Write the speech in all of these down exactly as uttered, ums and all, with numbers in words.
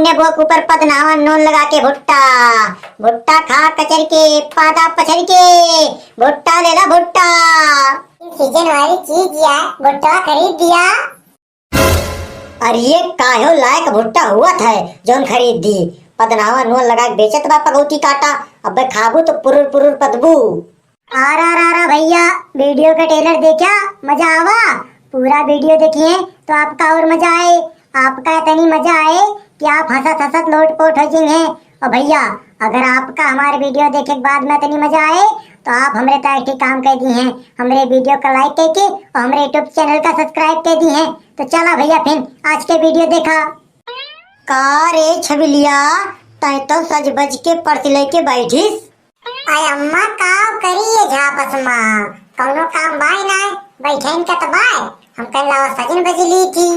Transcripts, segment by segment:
नेबुआ के ऊपर पदनावा नून लगा के भुट्टा, भुट्टा खा कचर के, पादा पचर के, भुट्टा ले ला भुट्टा। सीजन वाली चीज या, भुट्टा खरीद दिया। अरे ये काहो लायक भुट्टा हुआ था जौन खरीद दी। पदनावा नून लगा के बेचत बा पगौती काटा, अबे खाबू तो पुरुर पुरुर पदबू। अरे, अरे, अरे भैया, वीडियो का ट्रेलर देखा, मजा आवा। पूरा वीडियो देखिए तो आपका और मजा आए। आपका इतनी मजा आए कि आप हंसत हंसत लोटपोट हो जाइए। और भैया, अगर आपका हमारे वीडियो देखे के बाद में इतनी मजा आए तो आप हमरे तरह एक ठे काम कर दी हैं, हमरे वीडियो का लाइक करके और हमरे यूट्यूब चैनल का सब्सक्राइब कर दी हैं। तो चला भैया, फिर आज के वीडियो देखा। का रे छबिलिया, तै तो सज बज के पर्स लेके बैठिस। अरे अम्मा, का करी ये झापस मा? कौनो काम बाय नाय, बैठेन का त बाय। हम कल लावा सजन बज ली थी।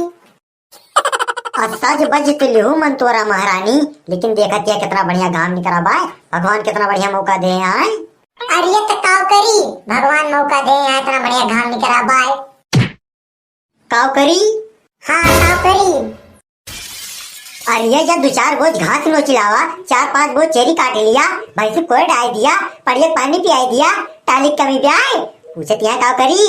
आ सज बज त लिहू मन तोरा महारानी, लेकिन देखत या कितना बढ़िया घाम निकरा बाय, भगवान कितना बढ़िया मौका दे आए। अरे ये त का करी, भगवान मौका दे आए, इतना बढ़िया घाम निकरा बाय। काव करी? हाँ, काव करी? अरे ये जब दो चार बोझ घास नोच लावा, चार पांच बोझ चेरी काट लिया, भैंसी कोई डाल दिया, पड़िया पानी पियाई दिया, टाली कमी ब्याय, पूछत यहाँ काव करी?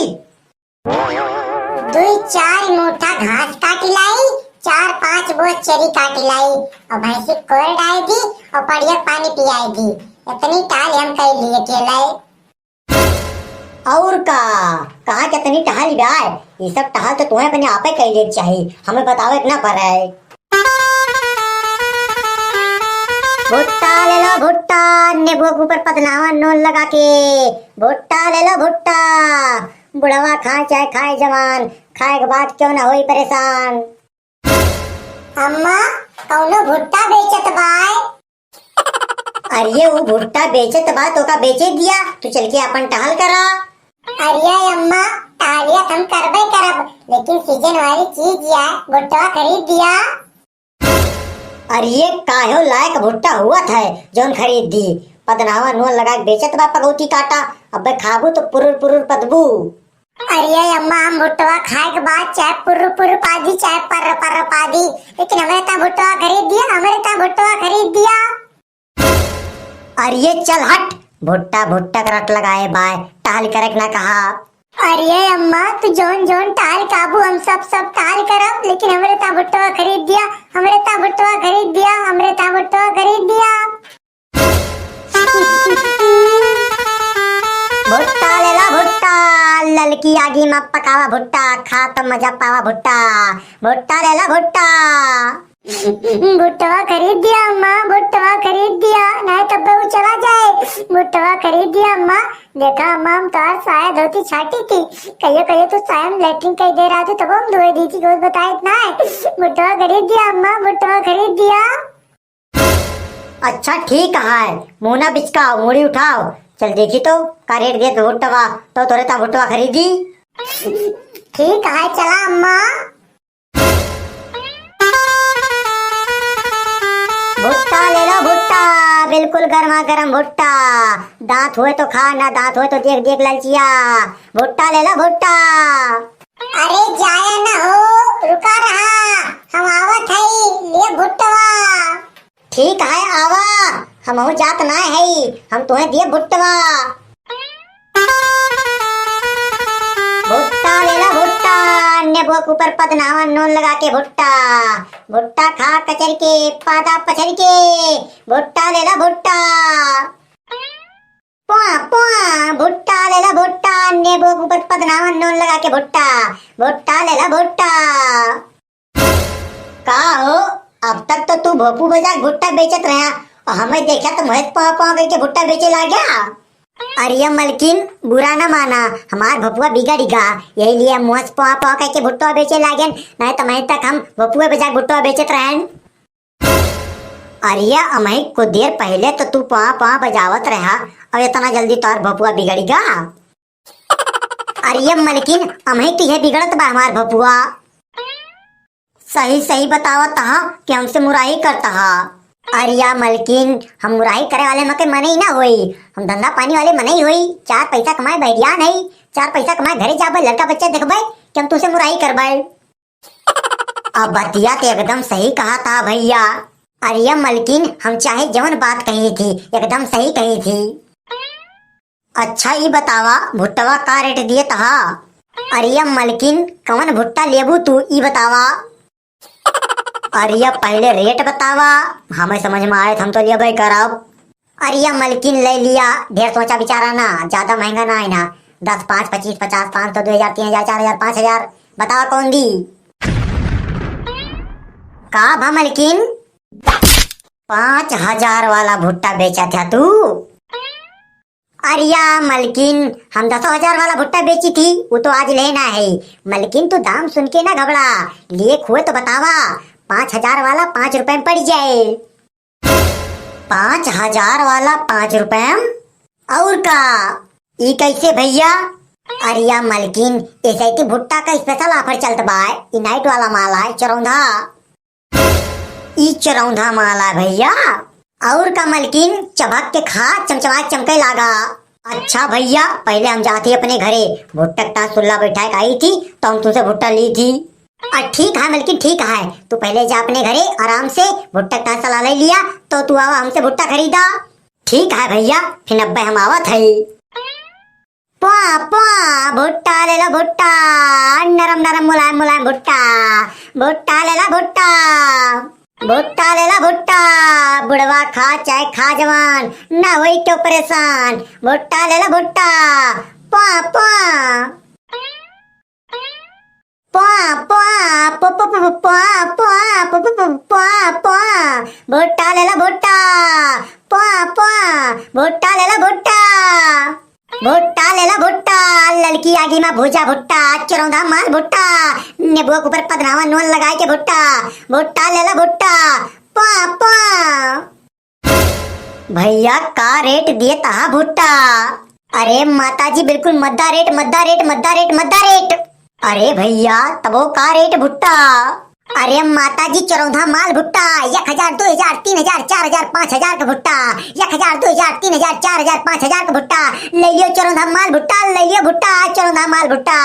दुई चार मुठा घास काट लाई, चार पांच बोझ चेरी काट लाई, और भैंसी कोई डाल दी, और पड़िया पानी पियाई दी, इतनी टाल हम कर लिए के लाई। और का, कहाँ के तनी टहल जाए, ये सब टहल तो तुम्हें अपने आपे कर ले चाहिए, हमें बतावे के ना पड़े। भुट्टा ले लो भुट्टा, नेबुआ के ऊपर पदनावा नून लगा के। भुट्टा ले लो भुट्टा, बुढ़वा खाए चाहे खाए जवान, खाए के बाद क्यों ना होई परेशान। अम्मा, कौनो भुट्टा बेचत बाय? अरे, उ भुट्टा बेचत बा, तोका बेचे दिया, तू चल के अपन टहल करा। अरे अम्मा, टहलिया त हम करबे करब, लेकिन सीजन वाली चीज या, भुट्टा खरीद दिया। अरे, काहो लायक भुट्टा हुआ था, जौन खरीद दी। पदनावा नून लगा के बेचत बा पगौती काटा, अबे खाबू तो पुरुर पुरुर पदबू। अरे अम्मा, हम भुट्टवा खाए के बाद चाहे पुर्र पुर्र पादी, चाहे पर्र पर्र पादी, लेकिन हमरे ता भुट्टवा खरीद दिया, हमरे ता भुट्टवा खरीद दिया। अरे चल हट, भुट्टा भुट्टा के रट लगाए बाय, टहल करे के ना कहा। अरे अम्मा, तू जौन जौन टहल काबू, हम सब सब टहल करब, लेकिन हमरे ता भुट्टवा खरीद दिया, हमरे ता भुट्टवा खरीद दिया, हमरे ता भुट्टवा खरीद दिया। भुट्टा लेला भुट्टा, ललकी आगी मा पकावा भुट्टा, खा त मजा पावा भुट्टा, भुट्टा लेला भुट्टा। भुट्टवा खरीद दिया अम्मा, भुट्टवा खरीद दिया, नाहीं तब उ चला जाए। भुट्टवा खरीद दिया अम्मा, देखा अम्मा, हम तोहार साया धोती छाटी थी, कहियो कहियो तू साया में लेटरिन कई दे रहा था, तब हम धोए दी थी, कुछ बताए ना है। भुट्टवा खरीद दिया अम्मा, भुट्टवा खरीद दिया। अच्छा ठीक है, मुँह ना बिचकाओ, मूड़ी उठाओ, चल देखी तो का रेट देत भुट्टवा, तो तोरे ता भुट्टवा खरीदी। ठीक है, चला अम्मा। भुट्टा ले लो भुट्टा, बिल्कुल गर्मा गर्म भुट्टा, दांत होए तो खा, ना दांत होए तो देख देख ललचिया। भुट्टा ले लो भुट्टा। अरे जाया ना हो, रुका रहा, हम आवत हई, लिए भुट्टवा। ठीक है, आवा, हमहू जात ना हई, हम तोहे दिए भुट्टवा। भुट्टा लेला भुट्टा, नेबुआ के ऊपर पदनावा नून लगा के भुट्टा, भुट्टा खा कचर के, पादा पचर के, भुट्टा लेला भुट्टा। पुआ, पुआ, भुट्टा लेला भुट्टा, नेबो के ऊपर पदनावन नून लगा के भुट्टा, भुट्टा लेला भुट्टा। का हो, अब तक तो तू भोपू बजा के भुट्टा बेचत रहा, और हमें देखा तो महेश पाव पाव करके भुट्टा बेचे लाग गया। अरे मलकिन, बुरा ना माना, हमार भपुआ बिगड़ गा, यही लिए हम महेश पाव पाव करके भुट्टा बेचे लागेन, नहीं तो मैं तक हम भपुआ बजा के भुट्टा बेचत रहन। अरे अमही कुछ देर पहिले तो तू पाँ पाँ बजावत रहा, अब इतना जल्दी तोर भपुआ बिगड़ी गा? अरे मलकिन, अमही तो यह बिगड़त बा हमार भपुआ। सही सही बतावत हा कि हमसे मुराही करत हा। अरे मलकिन, हम मुराही करे वाले मके मने ही ना होई, हम धंधा पानी वाले मने ही होई। चार पैसा कमाए बहरिया नहीं, चार पैसा कमाए घरे जाबे, लड़का बच्चा देखबे कि हम तुसे मुराही करबे। अब बतिया तो एकदम सही कहा था भैया। अरे मलकिन, हम चाहे जवन बात कही थी, एकदम सही कही थी। अच्छा, ई बतावा, भुट्टवा का रेट दिए तहा? अरे मलकिन, कवन भुट्टा लेबू तू, ई बतावा। अरे पहले रेट बतावा, हमें समझ में आए त हम तो लेबे करब। अरे मलकिन, ले लिया, ढेर सोचा विचारा ना, ज्यादा महंगा ना है ना। दस, पाँच, पच्चीस, पचास, पाँच सौ, दो हजार, तीन हजार, चार हजार, पाँच हजार, बतावा कौन दी? का भा मलकिन? पाँच हजार वाला भुट्टा बेचा था तू? अरिया मलकिन, हम दसो हजार वाला भुट्टा बेची थी, वो तो आज लेना है। मलकिन, तू दाम सुन के ना घबरा, लिए खुए तो बतावा, पाँच हजार वाला पाँच रुपए में पड़ जाए। पाँच हजार वाला पाँच रुपए में? और का? ई कैसे भैया? अरिया मलकिन, एस आई टी भुट्टा का स्पेशल ऑफर चलत बा, ई नाइट वाला माल है, चरौंधा। ई चरौंधा माल है भैया। और का मलकिन, चबक के खा, चमचमा के चमके लागा। अच्छा भैया, पहले हम जाती अपने घरे, भुट्टा के तास सुल्ला बैठाए के आई थी, तो हम तुमसे भुट्टा ली थी। आ, ठीक है मलकिन, ठीक है, तू पहले जा अपने घरे आराम से, भुट्टा के तास सला ले लिया, तो तू आवा हमसे भुट्टा खरीदा। ठीक है भैया, फिर अब्बे हम आवत है। प्वा, प्वा, भुट्टा ले ला भुट्टा, नरम नरम मुलायम मुलायम भुट्टा, भुट्टा ले ला भुट्टा, भुट्टा ले ला भुट्टा, बुढ़वा खा चाहे खा जवान, ना होई क्यों परेशान, भुट्टा ले ला भुट्टा, प्वा, प्वा। प्वा, प्वा, प्वा, प्वा। भुट्टा लेला भुट्टा। प्वा, प्वा, भुट्टा लेला भुट्टा। भुट्टा लेला भुट्टा। ललकी आगी मा भूजा भुट्टा, चरौंधा माल भुट्टा। नेबुआ के ऊपर पदनावा नून लगाए के भुट्टा। भुट्टा लेला भुट्टा। प्वा, प्वा। भैया, का रेट दिए तहा भुट्टा? अरे माता जी, बिल्कुल मद्दा रेट, मद्दा रेट, मद्दा रेट, मद्दा रेट। अरे भैया, तबो का रेट भुट्टा? अरे माता जी, चरौंधा माल भुट्टा, एक हजार, दो हजार, तीन हजार, चार हजार, पाँच हजार का भुट्टा, एक हजार, दो हजार, तीन हजार, चार हजार, पाँच हजार का भुट्टा, ले लियो चरौंधा माल भुट्टा, ले लियो भुट्टा, चरौंधा माल भुट्टा।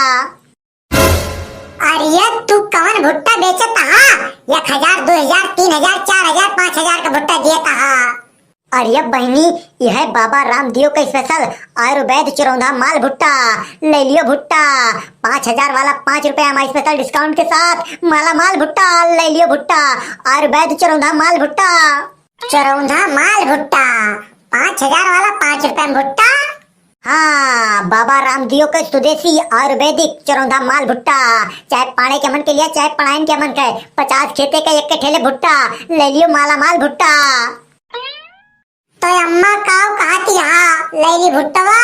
अरे तू कवन भुट्टा बेचत हा? एक हजार, दो हजार, तीन हजार, चार हजार, पाँच हजार का भुट्टा दिए तहा। अरे बहिनी, यह बाबा रामदेव का स्पेशल आयुर्वेद चरौंधा माल भुट्टा, ले लियो भुट्टा। पाँच हजार वाला पाँच रुपया में स्पेशल डिस्काउंट के साथ माला माल भुट्टा, ले लियो भुट्टा। आयुर्वेद चरौंधा माल भुट्टा। चरौंधा माल भुट्टा, पाँच हजार वाला पाँच रुपया में भुट्टा। हाँ, बाबा रामदेव के स्वदेशी आयुर्वेदिक चरौंधा माल भुट्टा, चाहे पाड़े के मन के लिए, चाहे पड़ाइन के मन के, पचास खेते के एक ठेले भुट्टा, ले लियो माला माल भुट्टा। तो अम्मा काऊ कहती हा, ले ली भुट्टवा।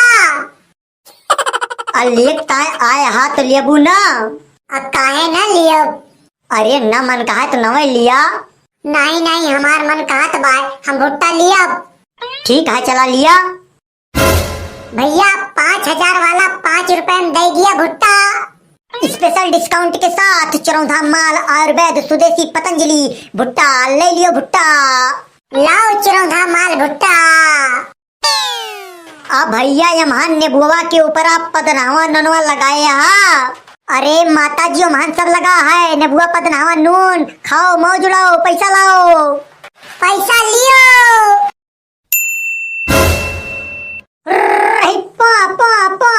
अ लेक ताय आए हा तो लेबू ना। अ काहे ना लियब? अरे ना मन कहा तो नवे लिया। नहीं, नहीं, हमार मन कहत बाय, हम भुट्टा लियब। ठीक है, चला लिया। भैया, पाँच हजार वाला पाँच रुपए में दे दिया भुट्टा। स्पेशल डिस्काउंट के साथ चरौंधा माल आयुर्वेद स्वदेशी पतंजलि भुट्टा, ले लियो भुट्टा। लाओ चरौंधा माल भुट्टा। आ भैया, यमहा नेबुआ के ऊपर आप पदनावा ननवा लगाए हा। अरे माता जी, यमहन सब लगा है, नेबुआ, पदनावा, नून, खाओ, मौज उड़ाओ, पैसा लाओ। पैसा लियो। रही पा, पा, पा।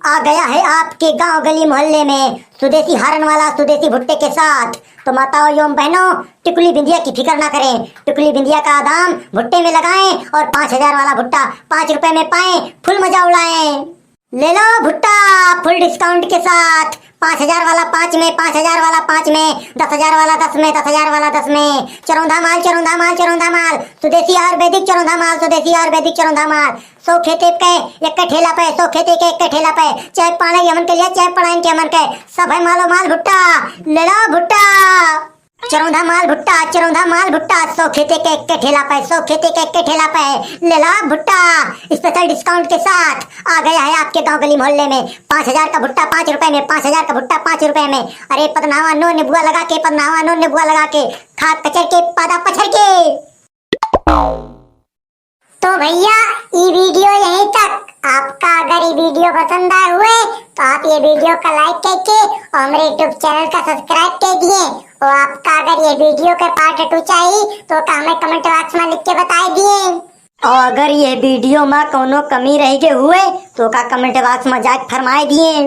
आ गया है आपके गांव गली मोहल्ले में स्वदेशी हारन वाला स्वदेशी भुट्टे के साथ। तो माताओं एवं बहनों, टिकुली बिंदिया की फिक्र ना करें, टिकुली बिंदिया का दाम भुट्टे में लगाएं और पाँच हजार वाला भुट्टा पाँच रुपए में पाएं, फुल मजा उड़ाएं। ले लो भुट्टा फुल डिस्काउंट के साथ, पाँच हजार वाला पाँच में, पाँच हजार वाला पाँच में, दस हजार वाला दस में, दस हजार वाला दस में। चरौंधा माल, चरौंधा माल, चरौंधा माल, स्वदेशी आयुर्वेदिक चरौंधा माल, स्वदेशी आयुर्वेदिक चरौंधा माल। सौ खेते के एक ठेला पे, सौ खेते के एक ठेला पे, चाहे पाड़े के मन के लिए, चाहे पड़ाइन के मन के, सब है मालो माल भुट्टा। ले लो भुट्टा। चरौंधा माल भुट्टा, चरौंधा माल भुट्टा, सौ खेते के एक ठेला पे, सौ खेते के एक ठेला पे, ले ला भुट्टा। स्पेशल डिस्काउंट के साथ आ गया है आपके गांव गली मोहल्ले में। पाँच हजार का भुट्टा पाँच रुपए में, पाँच हजार का भुट्टा पाँच रुपए में। अरे पदनावा नून नेबुआ लगा के, पदनावा नून नेबुआ लगा के, खा कचर के, पादा पछर के। तो भैया, ई video यहीं तक। आपका अगर ई video पसंद आए हुए तो आप ये video का like करके और हमरे YouTube channel का subscribe कर दिए। और आपका अगर ये video के part two चाहिए तो का हमें comment box में लिख के बताए दिए। और अगर ये video में कौनो कमी रह गए हुए तो का comment box में जाके फरमाए दिए।